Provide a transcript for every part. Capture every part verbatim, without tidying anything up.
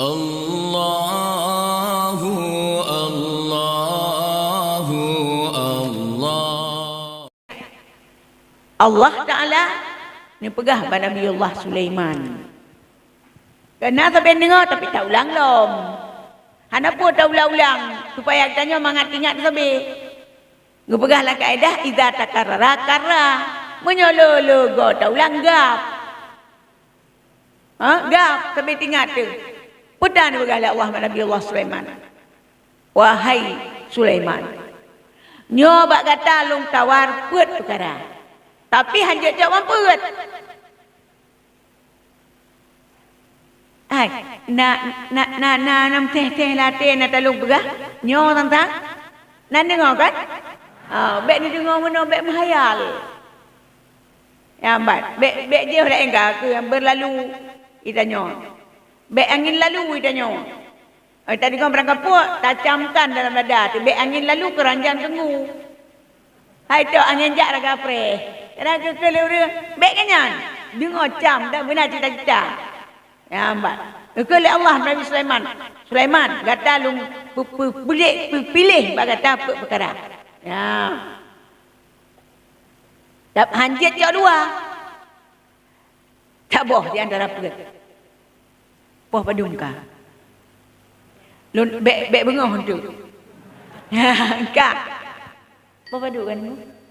Allahu, Allahu, Allah. Allah Taala neupeugah bak Nabiullah Sulaiman. Keunan sabe deungoe, tapi taulang lom. Hana peue taulang-ulang, supaya geutanyoe mangat ingat sabe. Geupeugah lam kaedah, "Iza takarrara karra." Meunyoe le-le goe taulang gab. Ha? Gab, sabe teuingat teuh. Peue tan neupeugah lé Allah bak Nabiullah Sulaiman. "Wahai Sulaiman, nyoe bak gata lôn tawar peuet peukara. Tapi hanjeuet cok ban peuet." Hai, na, na, na, na, na meutéh-téh lam até na talôn peugah, nyoe tantang na deungoe kan? Ah, bék neudeungoe meunoe, bék meuhayal. Nyang ban, bék, bék jeuet laén ka keu nyang beurlalu geutanyoe. Bék angén lalu geutanyoe. Ai, tadeungoe barangkapeue, tacamkan dalam dada, teubék angén lalu keuranjang teungu. Hai toh angén jak ragah preh. Kadang keu-, keu lé ureuëng, bék keu nyan. Deungoe cam dan beuna cita-cita. Nyang ban. Geukheun lé Allah Nabi Sulaiman, "Sulaiman, gata lôn pu-, pu-, puléh, pu-, piléh bak gata peuet peukara." Ya. Tapi hanjeuet cok dua. Taboh di antara peuet. Poh padum ka? Lôn bék, bék beungoh eunteuk. Ka. Poh padum kan?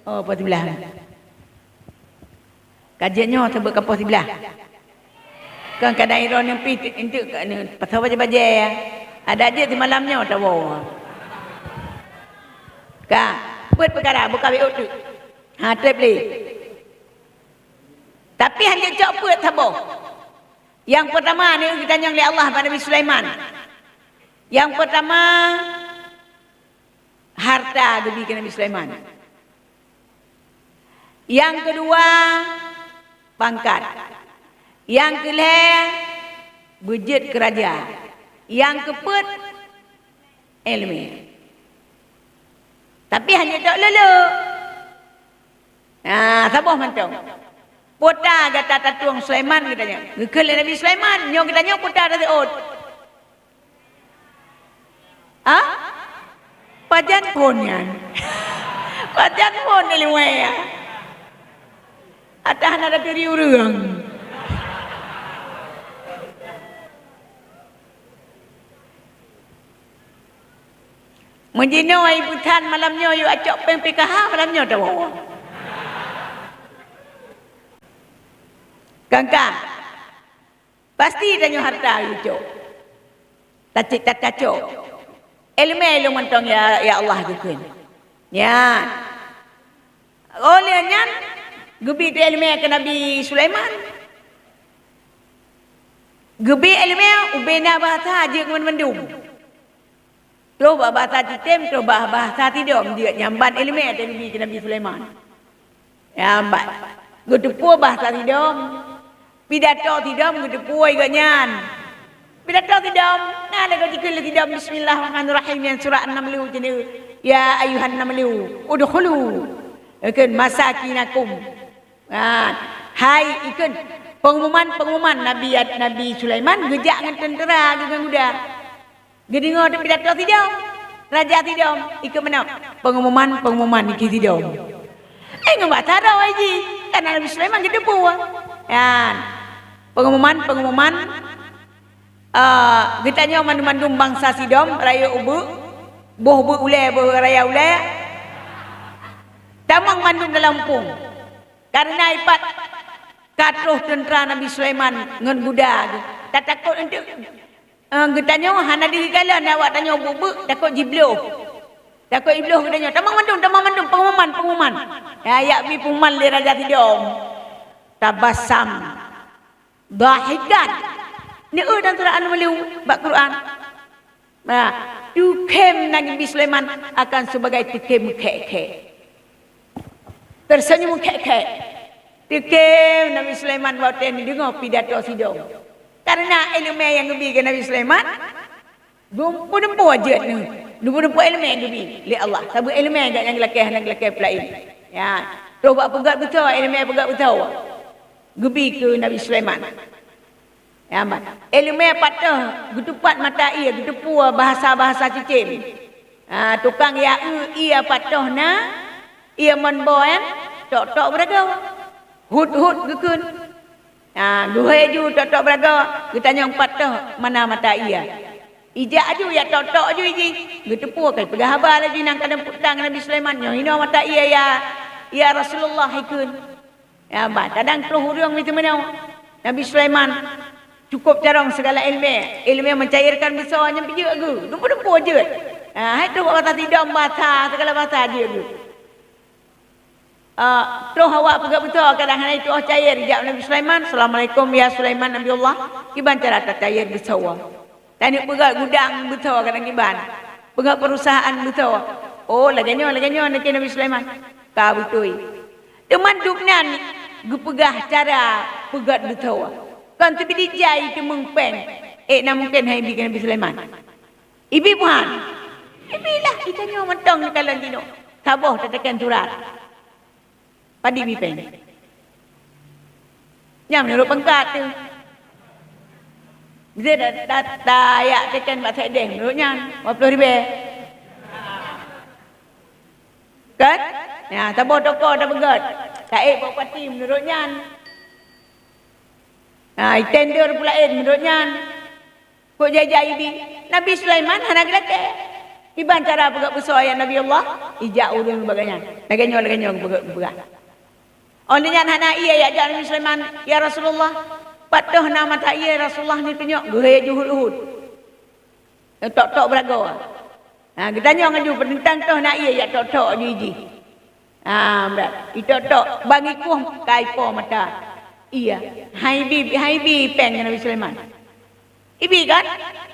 Oh, poh siblaih. Ka jeuet nyoe saboh ka poh siblaih. Kan kadang droeneuh pih eunteuk ka, pasoe bajée-bajée ya. Adak jeuet simalam nyoe tawoe. Ka. Peuet peukara, buka W O teuk. Ha, treb lé. Tapi hanjeuet cok peuet saboh. Nyang peurtama ni geutanyong lé Allah bak Nabi Sulaiman. Nyang peurtama, harta geubi keu Nabi Sulaiman. Nyang keudua, pangkat. Nyang keulhée, beujeuet keu raja. Nyang keupeuet, iéleumé. Tapi hana tok lolo. Nah, saboh mantong. Peue ta gata tatueng Sulaiman geutanyoe. Geukheun lé Nabi Sulaiman, nyoe geutanyoe peue ta taseuôt. Ha? Pajan phon nyan. Pajan phon di luwa ya. Atah na turi ureuëng. Meujinoe ai busan malam nyoe yue acok péng P K H malam nyoe tawoe. Kangka. Pasti tanyoe harta yue cok. Tacit tatacok. Iéleumé lôn mantong ya, ya Allah geukheun. Nyan. Óh lheueh nyan geubi iéleumé keu Nabi Sulaiman. Geubi iéleumé ubena bahasa jeuet ngon mandum. Troh bak bahasa Citem, troh bak bahasa Sidom, jeuet nyang ban iéleumé teuh geubi keu Nabi Sulaiman. Nyang ban. Geuteupeue bahasa Sidom, pidato Sidom geuteupeue gobnyan. Pidato Sidom, na lagée jikheun lé Sidom, "Bismillahirrahmanirrahim," nyang surat An-Namlu jeuneuh, "Ya ayyuhan namlu, udkhulu," geukheun, "masakinakum." Nah, hai ikheun, pengumuman-pengumuman Nabi, Nabi Sulaiman geujak ngon teuntera, geujak ngon guda. Geudeungoe teuh pidato Sidom, raja Sidom, ikheun meunan, pengumuman-pengumuman niki Sidom. Eh, ngon bak taro ai jih, kan Nabi Sulaiman geuteupeue. Nyan, pengumuman-pengumuman, eh, geutanyoe mandum-mandum bansa Sidom, rayeuk ubeuk, boh ubeuk ulée, boh raya ulée, tamong mandum dalam muphom. Kareuna ipat ka troh teuntera Nabi Sulaiman ngon guda geuh. Tatakot eunteuk, eh, geutanyoe hana deuh kalon awak tanyoe buet-buet, takot jibloh. Takot jibloh geutanyoe. Tamong mandum, tamong mandum, pengumuman, pengumuman. Ya, jak bi pengumuman lé Raja Sidom. Tabassam. Dhahikan. Neu-eu dan surat An-Namlu bak Quran. Nah, teukhém Nabi Sulaiman akan sebagai teukhém khek-khek. Tersenyum khek-khek. Teukhém Nabi Sulaiman watée neudeungoe pidato Sidom. Karena iéleumé nyang geubi keu Nabi Sulaiman, Geupeudeumpue jeuet nyoe, geupeudeumpue iéleumé geubi lé Allah. Saboh iéleumé gobnyan geulakée, hana geulakée peulaén. Ya, troh bak peugét beutôi, iéleumé peugét beutôi. Geubi keu Nabi Sulaiman. Ya, ban. Iéleumé pat toh geutupat mata ié, geuteupeue bahasa-bahasa cicém. Ha, tukang ya eu ié pat toh na, ié mon boen, tok-tok beuragoe. Hut-hut geukheun. Ha, geuhôi ju tok-tok beuragoe, geutanyong pat toh mana mata ié. Ijak aju, ijak tok-tok aju jih. Geuteupeue ka peugah haba laju nyan ka dalam peutang Nabi Sulaiman, "Nyoe hinoe mata ié ya, ya Rasulullah," ikheun. Ya, bah, kadang troh ureuëng meuteumeunoe. Nabi Sulaiman cukup carông segala iéleumé. Iéleumé mencairkan beusoe nyang pijeuet geuh. Dumpeue-dumpeue jeuet. Ha, hai troh bak basa sidom, basa, segala basa jeuet geuh. Ah, troh awak peugah beusoe kadang hana itu'oh cair, jak Nabi Sulaiman, "Assalamualaikum ya Sulaiman Nabiullah." Kiban cara tacair beusoe? Taneuk peugah gudang beusoe kadang kiban. Peugah perusahaan beusoe. Oh, lagée nyoe, lagée nyoe, niki Nabi Sulaiman. Ka beutôi. Teuma dum nyan geupeugah cara peugét beusoe. Kon sibidi jai teumeung péng. Eh, na mungken hai bi keu Nabi Sulaiman. Ibi buhan. Ibi lah, kita nyoe mantong neukalon jinoe. Saboh teuteken surat. Padit bi péng. Nyan meunurot peungkat tu. Bisa da-, da-, da-, yak teken bak sekdes meunurot nyan, lima puluh ribèe. Kan? Ya, saboh toko tapeugét. Taék bak bupati meunurot nyan. Ha, tender peulaén meunurot nyan. Kok jai-jai ibi? Nabi Sulaiman hana geulakée. Kiban cara peugét beusoe ya Nabi Allah? Ijak ureuëng bak gobnyan. Lagée nyoe, lagée nyoe geupeugah, geupeugah. Oh, lheueh nyan hana ié yak jak Nabi Sulaiman, "Ya Rasulullah, pat toh na mata ié Rasulullah neutunyok?" Geuhôi juhut-uhut. Tok-tok beuragoe. Ha, geutanyong aju, "Peuteuntang toh na ié yak tok-tok aju jih?" Ah, brat. Itok-tok, ban ikueh kai po mata. Iya. Hai bi, hai bi péng keu Nabi Sulaiman. Ibi kan?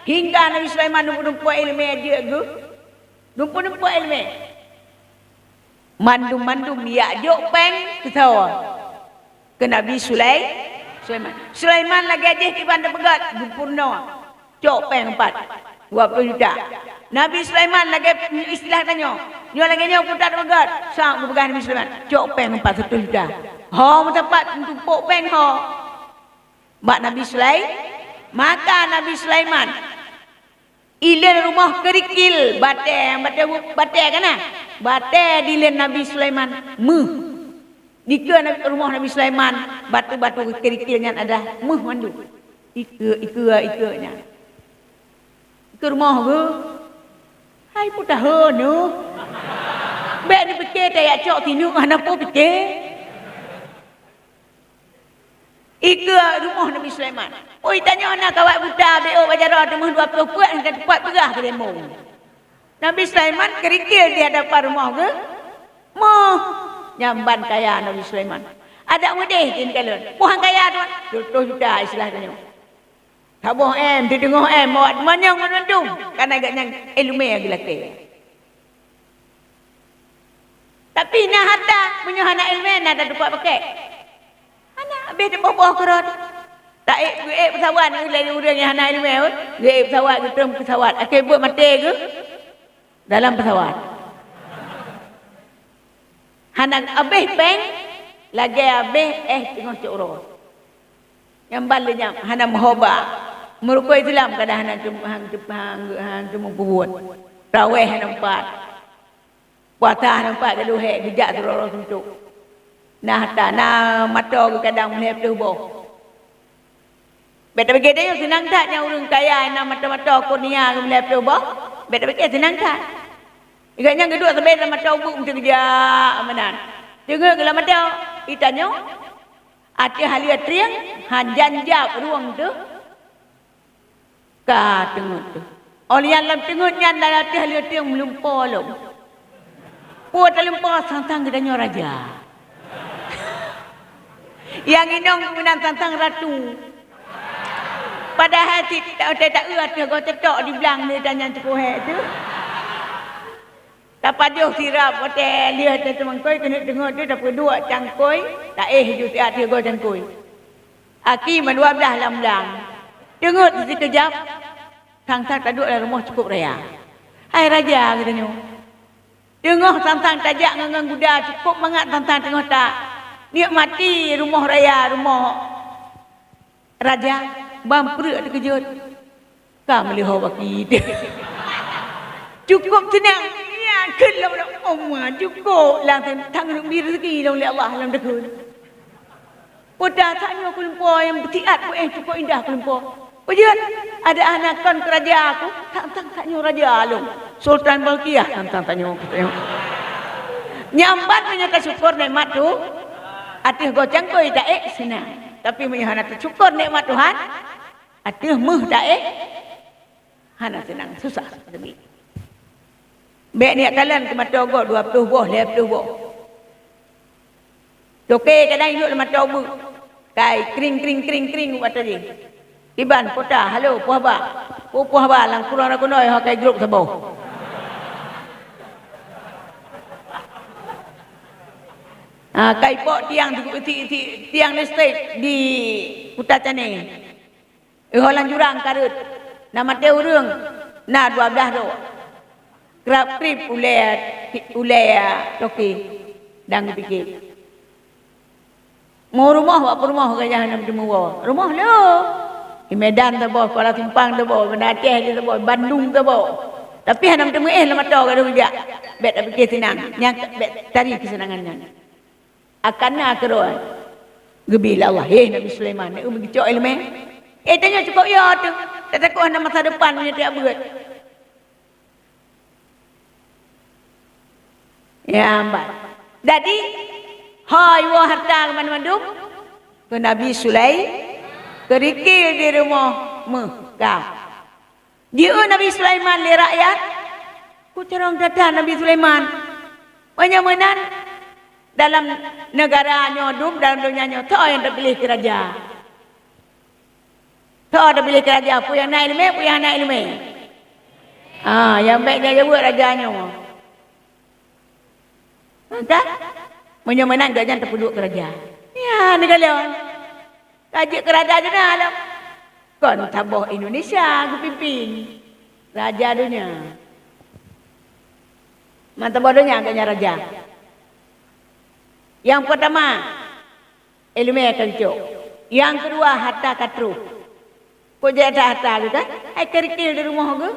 Hingga Nabi Sulaiman dumpeue-dumpeue iéleumé jeuet geuh. Dumpeue-dumpeue iéleumé. Mandum-mandum yak jok péng keu soe? Keu Nabi Sulai-, Sulaiman. Sulaiman lagée jih kiban teupeugét, geupeurunoe. Cok péng empat, dua puluh juta. Nabi Sulaiman lagée istilah tanyoe. Nyoe lagée nyoe putat beugét. Sa geupeugah Nabi Sulaiman, cok péng empat ratus juta. Ho meusapat meutumpok péng ho. Bak Nabi Sulai-, maka Nabi Sulaiman ileuen rumoh keurikil batée, batée, batée kana? Batée dileuen Nabi Sulaiman meuh. Dikeue Nabi, rumoh Nabi Sulaiman, batu-batu keurikil nyan adalah meuh mandum. Ikeue, ikeue, ikeue nyan. Ikeue rumoh geuh. Hai peue tahe neuh. Bék neupike tayak cok sineuk hana peue pike. Ikeue rumoh Nabi Sulaiman. Oi, tanyoe na kawat buta, bék ôk bak jaroe teumeuh dua ploh peuet, hana teupat peugah keu leumo. Nabi Sulaiman keurikil di hadapan rumoh geuh. Moh, nyan ban kaya Nabi Sulaiman. Adak meudeh jih kalon. Peue han kaya tu? Seratus juta istilah tanyoe. Saboh em, sideungoh em, mawat manyong mandum. Kana gobnyan iéleumé geulakée. Tapi na hareuta, meunyoe hana iéleumé, na tatupat pakék. Hana, habéh teuboh-boh keurot. Taék, geuék peusawat lé ureuëng nyang hana iéleumé, geuék peusawat, geutrön peusawat. Akhé buet maté geuh dalam peusawat. Hana habéh péng, lagée habéh éh teungoh cok uroe. Nyang ban lé nyan hana meuhoba. Meurukon Islam kadang hana tem-, hana tem-, hana, hana teumeupubuet. Traweh hana meupat. Puasa hana meupat, gadoh hék geujak sidroe-droe suntok. Na hareuta, na moto geuh kadang meulhée ploh boh. Bék tapike tanyoe seunang that nyang ureuëng kaya na moto-moto Kurnia geuh meulhée ploh boh. Bék tapike seunang that. Ingat nyan geuduek sabé lam moto ubeut meuteuk geujak meunan. Teungeut geuh lam moto, itanyoe Ateueh haleue trieng, han jan jap rueng teuh ka teungeut teuh. Óh lheueh nyan lam teungeut nyan, lam ateueh haleue trieng meulumpo lom. Peue talumpo, sang-sang geutanyoe raja. Nyang inong meunan sang-sang ratu. Padahai sit ta-, ta-, taeu ateueh goe teutok di blang lé dan nyan teukoh hék teuh. Tapajoh sirab watée lheueh teuh teumangkôi keuneuk teungeut teuh tapeuduek cangkôi, taéh ju siat sigoe cangkôi. Aki mandua blaih lam blang. Teungeut sikeujab, sang-sang taduek lam rumoh cukôp raya. Hai raja geutanyoe. Teungoh sang-sang tajak ngon, ngon guda cukôp mangat sang-sang teungoh ta nikmati rumoh raya, rumoh raja. Ban pruet teukeujot. Ka meuleuho baki. Cukôp seunang. Ya, keu lom lom. Oma, cukôp. Lam tang, tang rezeki lom lé Allah lam deukheun. Peue ta, tanyoe keu lumpoe nyang beutiat peuéh cukôp indah keu lumpoe. Peue jeuet, ada aneuk kon keu raja aku, tang-tang tanyoe raja lôn. Sultan Balqiyah tang-tang tanyoe, tanyoe. Nyang ban meunyoe tasyukur nikmat tu, ateueh gocang koi taék seunang. Tapi meunyoe hana tasyukur nikmat Tuhan, ateueh méuh taék, hana seunang, susah teubiet. Bèk neujak kalon keu mata gob dua ploh boh, lhèe ploh boh. Toke kadang yuk lam mata ubeut. Kai kring, kring, kring, kring ubat tadi. Iban, kota, halo, peue haba. Peue, peue haba, lam kurong rakunoi ho kai grup saboh. Ha, kai pok tiang, ti-, ti-, tiang listrik di Kuta Cane. Iholan jurang kareuet, na maté ureuëng, na dua blaih droe. Krab-krib ulée, ulée toke dan geupike. Meu rumoh bak peurumoh gajah hana meuteumé woe. Rumoh le. Di Medan saboh, Kuala Simpang saboh, Banda Aceh saboh, Bandung saboh. Tapi hana meuteumé éh lam mata gadoh geujak. Bék tapike seunang, nyang bék tari keuseunangan nyan. Akan na keudroe geubi lé Allah, "Hé Nabi Sulaiman, neuk meucok iéleumé." Eh, tanyoe cukôp yo teuh. Tatakoh na masa depan meunyoe tajak beuet. Ya, mbak. Jadi, hai woe harta keu mandum-mandum, keu Nabi Sulai, keurikil di rumoh meuh ka. Jieu Nabi Sulaiman lé rakyat, ku carông that-that Nabi Sulaiman. Meunyoe meunan, dalam neugara nyoe dum, dalam donya nyoe, soe nyang tapiléh keu raja? Soe tapiléh keu raja? Peue nyang na iéleumé, peue nyang hana iéleumé? Ah, nyang bék nyang jaweueb raja nyoe. Maka, meunyoe meunan gobnyan tapeuduek keu raja. Ya, neukalon. Ka jeuet keu raja donya lom. Kon saboh Indonesia geupimpin. Raja donya. Man saboh donya gobnyan raja. Nyang peurtama, iéleumé ka geucok. Nyang keudua, harta ka troh. Kok jeuet that harta geuh kan? Hai keurikil di rumoh geuh.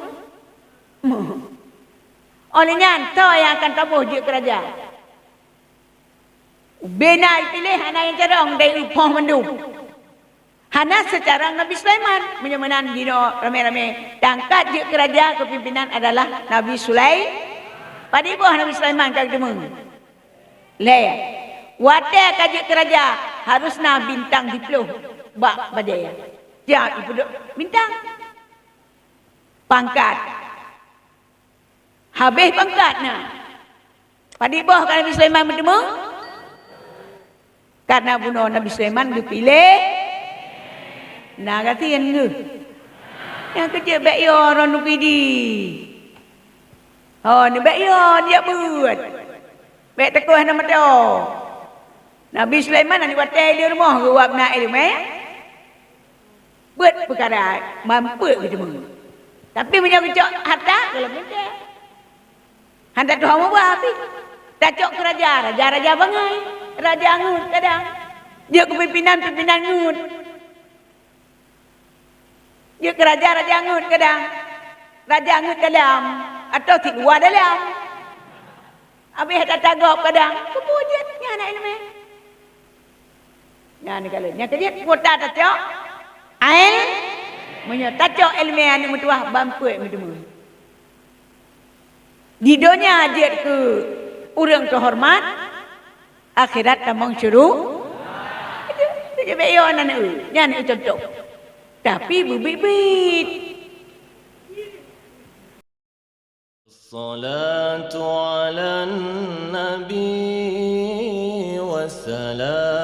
Óh lheueh nyan, soe nyang akan taboh jeuet keu raja? Ubena piléh hana nyang carông dari rumoh mandum. Hana seucarông Nabi Sulaiman. Meunyoe meunan jinoe ramé-ramé, tangkat jeuet keu raja keupimpénan adalah Nabi Sulai-, padub boh Nabi Sulaiman ka geuteumé? Lhèe. Watèe ka jeuet keu raja, harus na bintang siploh bak bajèe. Siap ipeuduek bintang. Pangkat. Habéh pangkat na. Padub boh ka Nabi Sulaiman meuteumé? Karena bunoe Nabi Sulaiman geupiléh, na gasien geuh. Nyang keu jeuet bék yo droeneuh kidi. Ho, neubék yo, neujak beuet. Bék teukoh hana meudo. Nabi Sulaiman hana watèe di rumoh geuwab na iéleumé. Beuet peukara man peuet geuteumé. Tapi meunyoe geucok harta, gohlom meuntèe. Hana tuha meuba pih. Tacok keu raja, raja-raja bangai. Raja ngeut kadang. Jeuet keu pimpinan, pimpinan ngeut. Jeuet keu raja, raja ngeut kadang. Raja ngeut dalam, atau cit luwa dalam. Habéh that-that gob kadang. Keupeue jeuet nyan aneuk iéleumé? Nyan ka lheueh. Nyang keujeuet kuota tacok iél-, meunyoe tacok iéleumé aneuk meutuwah ban peuet meuteumé. Di donya jeuet keu ureuëng teuhoreumat, akhirat tamong syuru-, itu, itu je bék yo nan eu, nyan eu contoh. Tapi beubiet-biet. Salatu ala nabi wassalam.